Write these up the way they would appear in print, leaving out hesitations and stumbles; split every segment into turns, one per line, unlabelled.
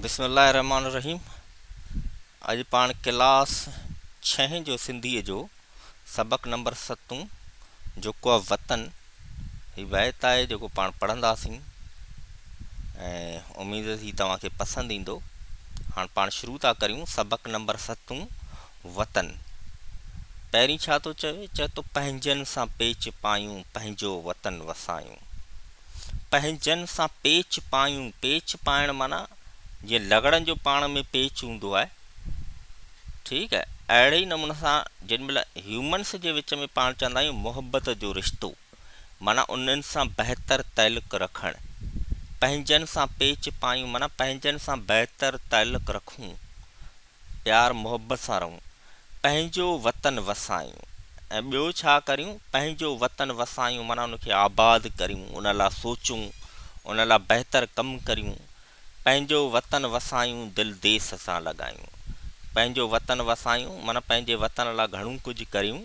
بسم الله الرحمٰن الرحيم اڄ پاڻ ڪلاس ڇهين جو سنڌيء جو سبق نمبر ستون جيڪو آهي وطن هي بيت آهي جيڪو پاڻ پڙهنداسين ۽ اميد ٿي توهان کي پسند ايندو هاڻ پاڻ شروع ٿا ڪريون سبق نمبر ستون وطن پهرين ڇا ٿو چوي چئي ٿو پنهنجن سان پيچ پايون پنهنجو وطن وسايون پنهنجن سان پيچ پايون، پيچ پائڻ معنيٰ جيئن لغڙن جو پاڻ ۾ پيچ هوندو آهي ٺيڪ آهي اهڙي ئي نموني سان جيڏي مهل هيومنس جي وچ ۾ پاڻ چوندا آهيون محبت جو رشتو معنيٰ انهن سان بهتر تعلق رکڻ پنهنجن سان پيچ پايون معنيٰ پنهنجن سان بهتر تعلق رکون پيار محبت سان رهون، پنهنجو وطن وسايون ۽ ٻيو ڇا ڪريون، پنهنجو وطن وسايون معنيٰ ان کي آباد ڪريون، ان لاء سوچون، ان لاء بهتر ڪم ڪريون، پنهنجو وطن وسايون دل ديس سان لڳايون، پنهنجو وطن وسايون معنيٰ پنهنجي وطن لاء گهڻو ڪجهه ڪريون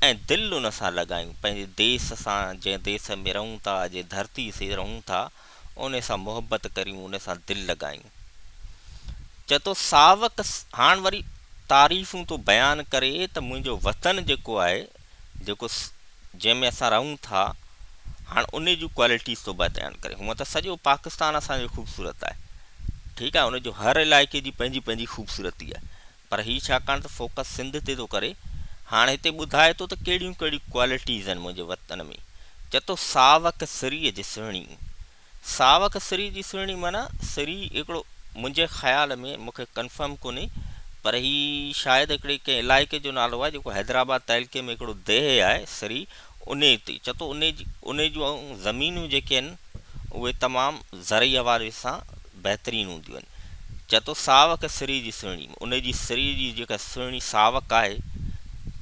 ۽ دل ان سان لڳايون، پنهنجي ديس سان جنهن ديس ۾ رهون ٿا، جنهن ڌرتي سي رهون ٿا، ان سان محبت ڪريون، ان سان دل لڳايون. چئي ٿو ساوڪ هاڻ وري تعريفون ٿو بيان ڪري ته منهنجو وطن جيڪو آهي جيڪو جنهن ۾ اسان رهون ٿا هاڻ ان جون ڪوالٽيز ٿو بيان ڪري هونء ته سڄو پاڪستان اسان جو خوبصورت آهي ٺيڪ آهي ان جو هر علائقي جي پنهنجي پنهنجي خوبصورتي آهي پر هي ڇاڪاڻ ته فوڪس سنڌ تي ٿو ڪري هاڻ هتي ٻڌائي ٿو ته ڪهڙيون ڪهڙيون ڪوالٽيز آهن منهنجي وطن ۾ چئي ٿو ساوڪ سريء جي سهڻي ساوڪ سري جي سهڻي معنيٰ سري هڪڙو منهنجي خيال ۾ مون کي ڪنفرم ڪونهي پر هي شايد هڪڙي ڪنهن علائقي جو نالو آهي جيڪو حيدرآباد تعلقي ۾ هڪڙو ديهه آهي سري انهي تي چئي ٿو انهي جي انهي جون زمينون جيڪي آهن اهي تمام زرعي حوالي سان بهترين هونديون آهن چئي ٿو ساوڪ سري جي سهڻي انهي جي سري جي جيڪا سهڻي ساوڪ آهي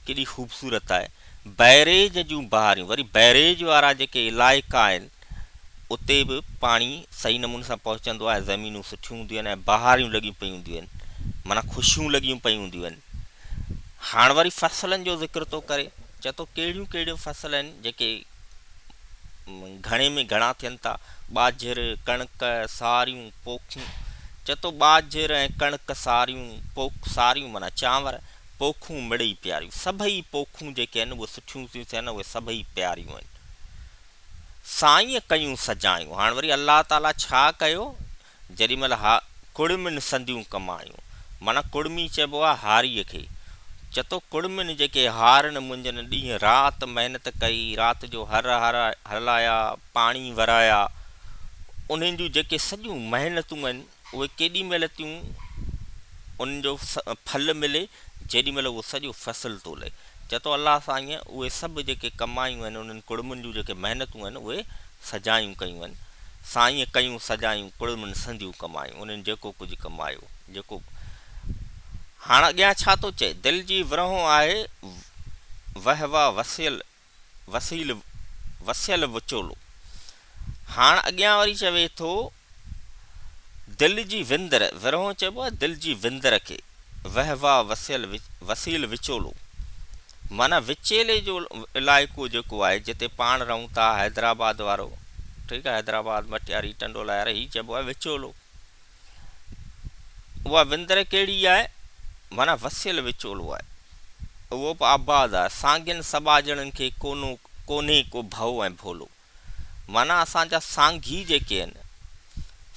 ڪيڏي خوبصورت آهي بئريج جون بهاريون وري بئريج وارا جيڪي علائقا آهن اتي به پاڻي صحيح نموني سان پهچندو آهي، زمينون سٺيون هونديون آهن ۽ بهاريون لڳيون پيون هونديون آهن، معنيٰ خوشيون لڳيون پيون هونديون آهن. هاڻ وري فصلن جو ذڪر ٿو ڪري، چئي ٿو ڪهڙيون ڪهڙيون فصل آهن جيڪي گهڻي ۾ گهڻا ٿين ٿا، ٻاجهر، ڪڻڪ، ساريون، پوکون، چئي ٿو ٻاجهر ۽ ڪڻڪ، ساريون، پوک، ساريون معنيٰ چانور، پوکون مڙئي پياريون، سڀئي پوکون جيڪي آهن اهي سٺيون ٿيون ٿين، اهي سڀئي پياريون آهن. سائينء ڪيون سجايون. هاڻ وري الله تعاليٰ ڇا ڪيو، جيڏي مهل ها ڪڙمين سنديون ڪمايون. معنيٰ ڪڙمي چئبو آهي هاريء کي. چتو ڪڙمين جيڪي هارين منجهن ڏينهن رات محنت ڪئي، رات جو هر هر هلايا، پاڻي ورايا، انهن جون جيڪي سڄيون محنتون آهن، اهي ڪيڏي مهل ٿيون انهن جو ڦل ملي، جيڏي مهل اهو سڄو فصل ٿو لهي. چئي ٿو الله سائينء اهي سڀ جيڪي ڪمايون آهن، انهن ڪڙمن جون جيڪي محنتون آهن، اهي سجايون ڪيون آهن. سائينء ڪيون سجايون، ڪڙمن سنديون ڪمايون. انهن جيڪو ڪجهه ڪمايو، جيڪو. هاڻ اڳيان ڇا ٿو چئي؟ دل جي ورهون آهي وهوا وسيل. وسيل وسيل وچولو. هاڻ اڳيان وري چوي ٿو دل جي وندر، ورهون چئبو آهي دل جي وندر کي، وهوا وسيل وسيل وچولو. معنيٰ وچيلي جو علائقو جيڪو آهي جتي پاڻ رهون ٿا حيدرآباد وارو ٺيڪ آهي حيدرآباد مٽياري ٽنڊو لاهيار هي چئبو آهي وچولو. اها وندر ڪهڙي آهي؟ معنيٰ وسيل وچولو آهي. اهو به آباد آهي. سانگين سٻاجهڙن کي ڪونو ڪونهي ڪو ڀؤ ۽ ڀولو. معنيٰ اسان جا سانگي جيڪي آهن،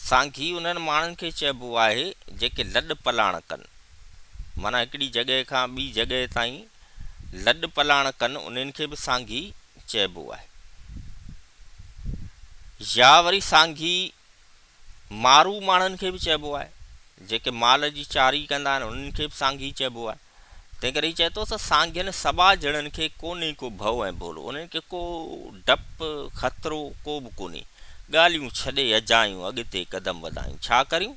سانگي انهن ماڻهن کي چئبو آهي جيڪي لڏ پلاڻ ڪن. معنيٰ هڪڙي جڳهه کان ٻي جڳهه تائين لڏ پلاڻ ڪن انهن کي به سانگي چئبو آهي. يا وري سانگي مارو ماڻهن کي به چئبو آهي. جيڪي مال جي چاري ڪندا آهن، انهن کي به سانگي چئبو آهي. تنهنڪري هي چئي ٿو ته سانگين سٻاجهڙن کي ڪونهي ڪو ڀؤ ۽ ڀولو. انهن کي ڪو ڊپ، خطرو ڪو به ڪونهي. ڳالهيون ڇڏي اجايون اڳتي قدم وڌايون. ڇا ڪريون؟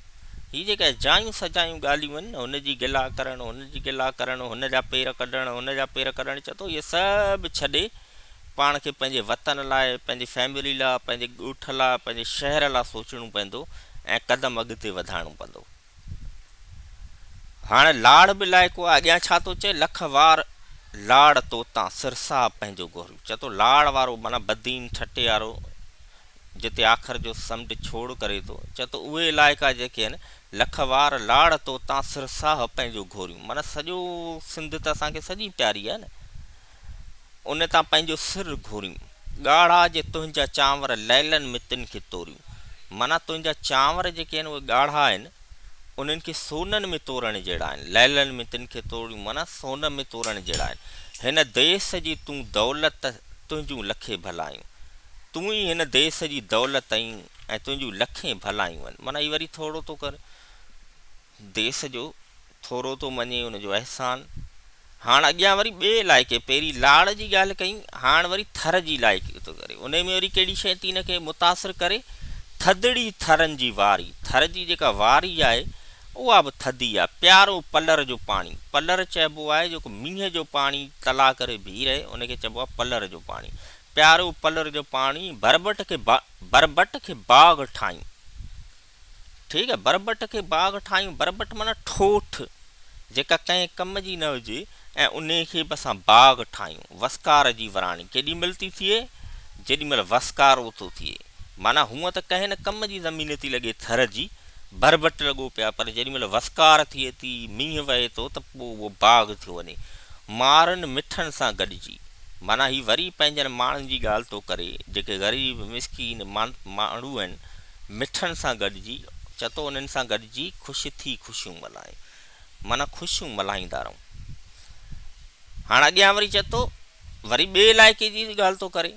هي جيڪي اجايون سجايون ڳالهيون آهن نه، هن جي گلا ڪرڻ، هن جي گلا ڪرڻ، هن جا پير ڪڍڻ، هن جا پير ڪڍڻ، چئي ٿو اهي سڀ ڇڏي پاڻ کي پنهنجي وطن لاء، پنهنجي فيملي لاء، پنهنجي ڳوٺ لاء، پنهنجي شهر لاء سوچڻو پوندو ۽ قدم اڳتي وڌائڻو پوندو. هاڻ لاڙ به علائقو آهي، اڳيان ڇا ٿو چئي، لک وار لاڙ توتان، سر صاحب پنهنجو گهريو. چئي ٿو لاڙ وارو معنيٰ بدين ٺٽي وارو جتي آخر جو سمنڊ ڇوڙ ڪري ٿو. چئي ٿو اهي علائقا جيڪي آهن، لک وار لاڙ تو تان سر ساهه پنهنجو گهوريون. معنيٰ سڄو سنڌ ته اسان کي سڄي پياري آهي نه. ان تان پنهنجو سر گهوريون. ڳاڙها جي تنهنجا چانور ليلن ۾ تن کي توريون. معنيٰ تنهنجا چانور جيڪي آهن اهي ڳاڙها آهن، انهن کي سونن ۾ تورڻ جهڙا آهن. ليلن ۾ تن کي توريون معنيٰ سون ۾ تورڻ جهڙا آهن. هن ديس جي تون دولت تنهنجون لکين ڀلايون. تون ئي هن ديس جي دولت آهين ۽ تنهنجون لکين ڀلايون آهن. معنيٰ هي وري ٿورو ٿو ڪري. ديس جو ٿورو ٿو مڃي ان جو احسان. هاڻ اڳيان وري ٻئي علائقي پهرين لاڙ جي ڳالهه ڪئي هاڻ وري ٿر جي علائقي ٿو ڪري انهي ۾ وري ڪهڙي شيء ٿي هن کي متاثر ڪري ٿڌڙي ٿرن جي واري ٿر جي جيڪا واري آهي اها به ٿڌي آهي پيارو پلر جو پاڻي پلر چئبو آهي جيڪو مينهن جو پاڻي تلاء ڪري بيهي رهي ان کي چئبو آهي پلر جو پاڻي پيارو پلر جو پاڻي بربٽ کي بربٽ کي باغ ٺاهيون ٺيڪ آهي بربٽ کي باغ ٺاهيون بربٽ معنيٰ ٺوٺ جيڪا ڪنهن ڪم جي نه هجي ۽ انهي کي به اسان باغ ٺاهيون وسڪار جي وراڻي ڪيڏي مهل ٿي ٿئي جيڏي مهل وسڪارو ٿو ٿئي معنيٰ هونء ته ڪنهن نه ڪم جي زمين ٿي لڳي ٿر جي بربٽ لڳو پيو آهي پر جيڏي مهل وسڪار ٿئي ٿي مينهن وهي ٿو ته پوء اهو باغ ٿيو وڃي مارن مٺن سان گڏجي معنيٰ هي وري پنهنجن ماڻهن جي ڳالهه ٿو ڪري جيڪي غريب مسڪين ماڻهو آهن مٺن سان گڏجي، چتو انهن سان گڏجي خوش ٿي خوشيون ملهايون. معنيٰ خوشيون ملهائيندا رهون. هاڻ اڳيان وري چتو وري ٻئي علائقي جي ڳالهه ٿو ڪري.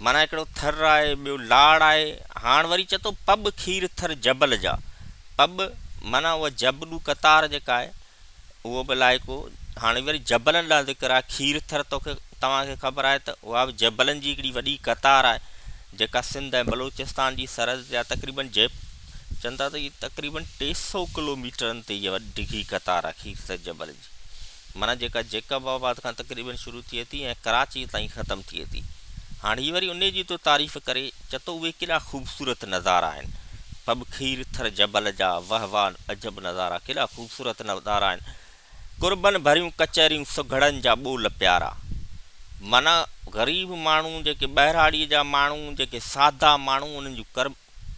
معنيٰ هڪڙو ٿر آهي، ٻيو لاڙ آهي. هاڻ وري چتو پٻ کير ٿر جبل جا. پٻ معنيٰ اها جبلو قطار جيڪا آهي. اهو به علائقو هاڻي وري جبلن ڏانهن ذڪر آهي کير ٿر توکي توهان کي خبر آهي ته اها به جبلن جي هڪڙي وڏي قطار آهي جيڪا سنڌ ۽ بلوچستان جي سرحد جا تقريبن جي چون ٿا ته هي تقريبن ٽي سو ڪلو ميٽرن تي هيء وڏي ڊگهي قطار آهي کير ٿر جبل جي معنيٰ جيڪا جيڪب آباد کان تقريبن شروع ٿئي ٿي ۽ ڪراچي تائين ختم ٿئي ٿي. هاڻ هي وري انهي جي ٿو تعريف ڪري، چتو اهي ڪيڏا خوبصورت نظارا آهن. پٻ کير ٿر جبل جا، وه واه عجب نظارا، ڪيڏا خوبصورت نظارا آهن. قربن ڀريون ڪچهريون سگهڙن جا ٻول پيارا. معنيٰ غريب ماڻهو جيڪي ٻهراڙيء جا ماڻهو جيڪي سادا ماڻهو انهن جون قرب.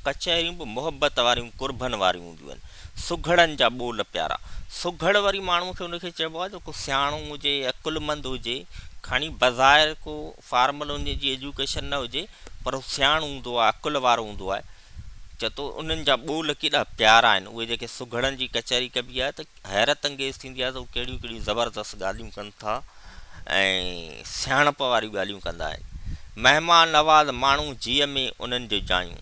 ڪچهريون به محبت واريون قربن واريون هونديون آهن. سگهڙن جا ٻول پيارا. سگهڙ وري ماڻهوء کي ان کي چئبو آهي جيڪو سياڻو هجي، عقلمند هجي، کڻي بظاهر ڪو فارمل ان جي ايجوڪيشن نه هجي پر هو سياڻو هوندو آهي، عقل وارو هوندو آهي. چئي ٿو انهن جا ٻول ڪيڏا پيارا آهن. اهي جيڪي سگهڙن جي ڪچهري ڪبي آهي ته حيرت انگيز ٿيندي آهي ته هو ڪهڙيون ڪهڙيون زبردست ڳالهيون ڪن ٿا ۽ سياڻپ واريون ڳالهيون ڪندا آهن. مهمان نواز ماڻهو جيء ۾ انهن جو جايون.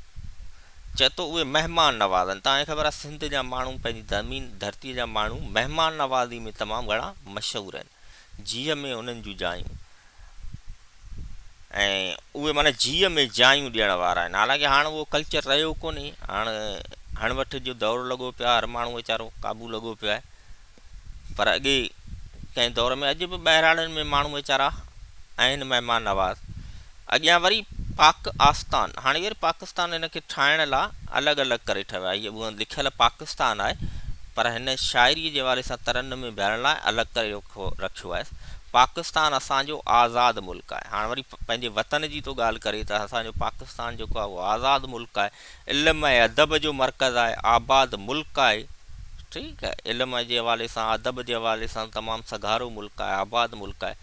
چئي ٿو اهي مهمان نواز آهن. توهان کي خبر آهي سنڌ جا ماڻهو پنهنجي زمين ڌرتيء جا ماڻهو مهمان نوازي ۾ تمام گهڻا مشهور آهن. جيء ۾ انهن جون جايون. ۽ اهي معنيٰ جيء ۾ جايون ڏيڻ وارا آهن حالانڪه هاڻ اهو ڪلچر رهيو ڪونهي هاڻ هڻ وٺ جو دور لڳو پيو آهي هر ماڻهو ويچارو قابو لڳو پيو آهي پر اڳي ڪنهن دور ۾ اڄ به ٻهراڙين ۾ ماڻهو ويچارا آهن مهمان نواز اڳيان وري پاڪ آستان هاڻي وري پاڪستان هن کي ٺاهڻ لاء الڳ الڳ ڪري ٺهيو آهي هيء لکيل پاڪستان آهي پر هن شاعري جي حوالي سان ترنم ۾ بيهارڻ لاء الڳ ڪري رکيو آهي پاڪستان اسان جو آزاد ملڪ آهي. هاڻ وري پنهنجي وطن جي ٿو ڳالهه ڪري ته اسان جو پاڪستان جيڪو آهي اهو آزاد ملڪ آهي، علم ۽ ادب جو مرڪز آهي، آباد ملڪ آهي، ٺيڪ آهي، علم جي حوالي سان ادب جي حوالي سان تمام سگهارو ملڪ آهي، آباد ملڪ آهي،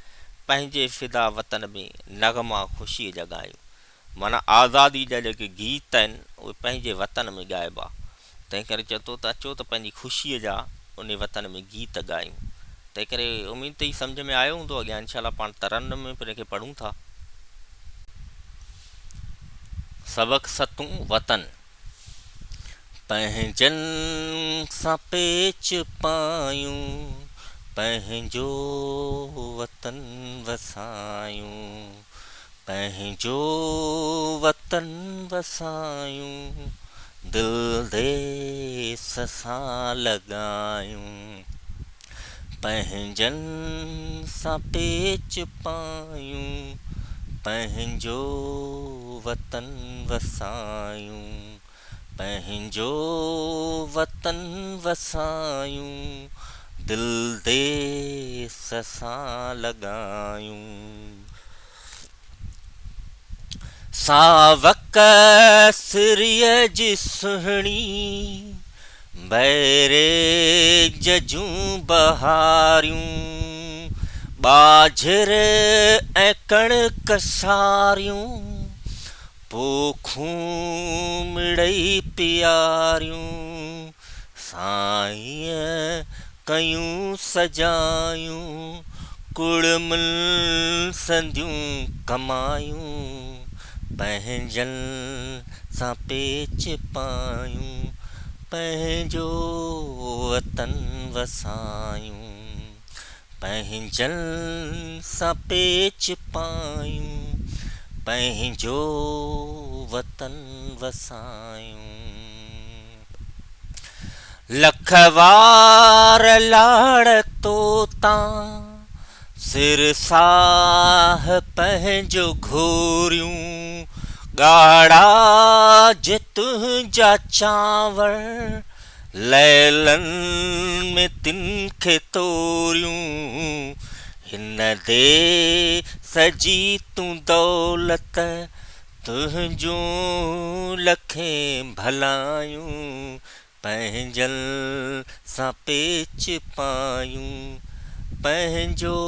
پنهنجي فدا وطن ۾ نغما خوشيء جا ڳايون. معنيٰ آزادي جا جيڪي گيت آهن اهي پنهنجي وطن ۾ ڳائبا. تنهن ڪري چئي ٿو ته اچو ته پنهنجي خوشيء جا انهي وطن ۾ گيت ڳايون. تنهن ڪري اميد ته هي سمجهه ۾ آيو هوندو. اڳيان انشاء الله پاڻ ترنم ۾ به ان کي پڙهون ٿا. سبق ستون، وطن. پنهنجن سان پيچ پايون، پنهنجو وطن وسايون. پنهنجو وطن وسايون، دل ديس سان لڳايون، پنهنجن سان پيچ پايون، پنهنجو وطن وسايون، پنهنجو وطن وسايون، دل ديس سان لڳايون. ساوڪ سريء جي سهڻي، بئريج جون بهاريون، ٻاجهر ۽ ڪڻڪ ساريون، پوکون مڙئي پياريون، سائينء ڪيون سجايون، ڪڙمن سنديون ڪمايون، پنهنجن سان پيچ پايون، پنهنجو وطن وسايون، پنهنجن سان پيچ پايون، پنهنجو وطن وسايون. لک وار لاڙ تو تان، سر ساهه پنهنجو گهوريون، ڳاڙها جي تنهنجا چانور، ليلن ۾ تن کي توريون، هن ديس جي تون دولت، تنهنجون لکين ڀلايون، پنهنجن سان پيچ پايون، پنهنجو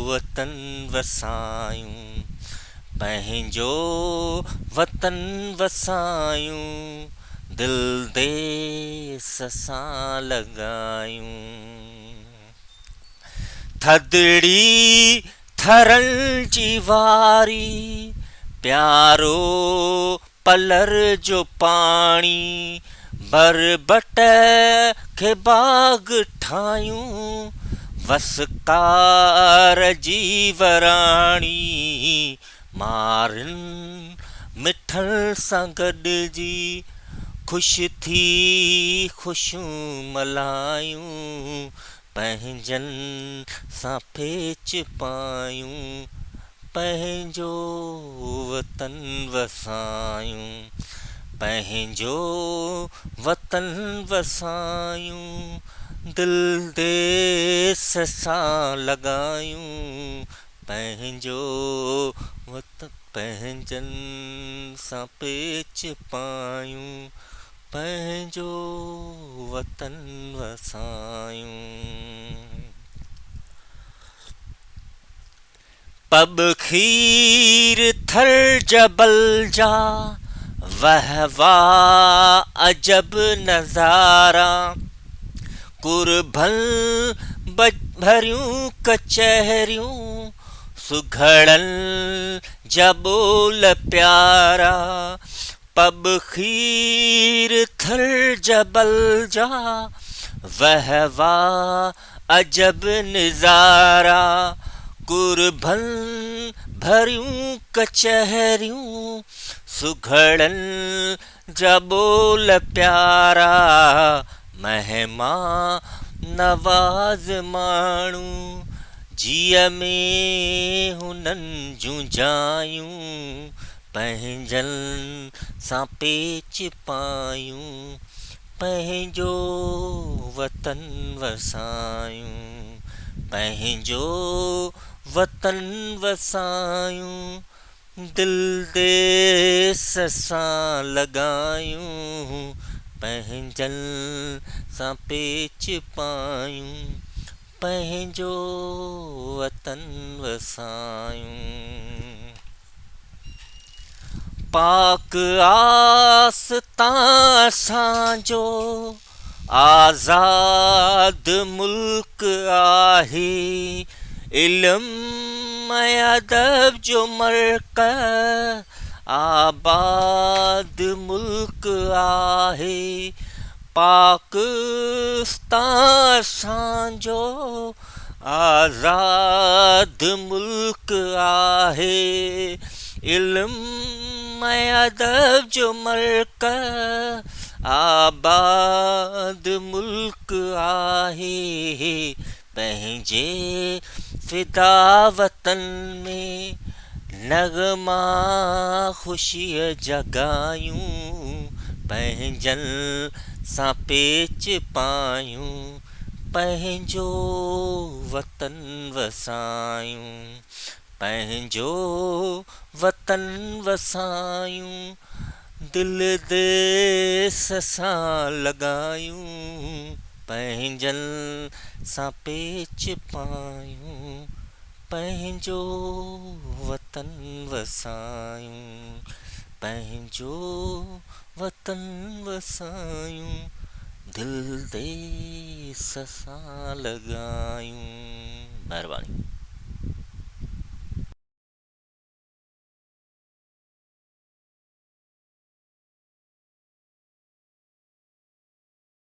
وطن وسايون، پنهنجو وطن وسايون، دل ديس سان لڳايون. ٿڌڙي ٿرن جي واري، پيارو پلر جو پاڻي، بربٽ کي باغ ٺاهيون، وسڪار جي وراڻي، مارن مٺن سان گڏجي، خوش ٿي خوشيون ملهايون، پنهنجن سان پيچ پايون، پنهنجو وطن وسايون، پنهنجو وطن وسايون، دل ديس سان لڳايون، پنهنجو وطن پنهنجن سان پيچ پايون، پنهنجو وطن وسايون. پٻ کير ٿر جبل جا، وهه واهه عجب نظارا، قربن ڀريون ڪچهريون، سگهڙن جا ٻول پيارا، پٻ کير ٿر جبل جا، وهه واهه عجب نظارا، قربن ڀريون ڪچهريون، سگهڙن جا ٻول پيارا، مهمان نواز ماڻهو، جيء ۾ هنن جون جايون، پنهنجن سان پيچ پايون، پنهنجو وطن وسايون، پنهنجو وطن وسايون، دل ديس سان لڳايون، پنهنجن سان پيچ پايون، پنهنجو وطن وسايون. پاڪ آستان اسان جو آزاد ملڪ آهي، علم ۽ ادب جو مرڪز آباد ملڪ آهي، پاڪستان اسان جو آزاد ملڪ آهي، علم ۽ ادب جو مرڪز آباد ملڪ آهي، پنهنجي فدا وطن ۾ نغما خوشيء جا ڳايون، پنهنجن سان پيچ پايون، پنهنجو وطن وسايون، پنهنجو وطن وسايون، دل ديس سان لڳايون، پنهنجن سان پيچ پايون، پنهنجو وطن وسايون، پنهنجو وطن وسايون، دل ديس سان لڳايون. مهرباني.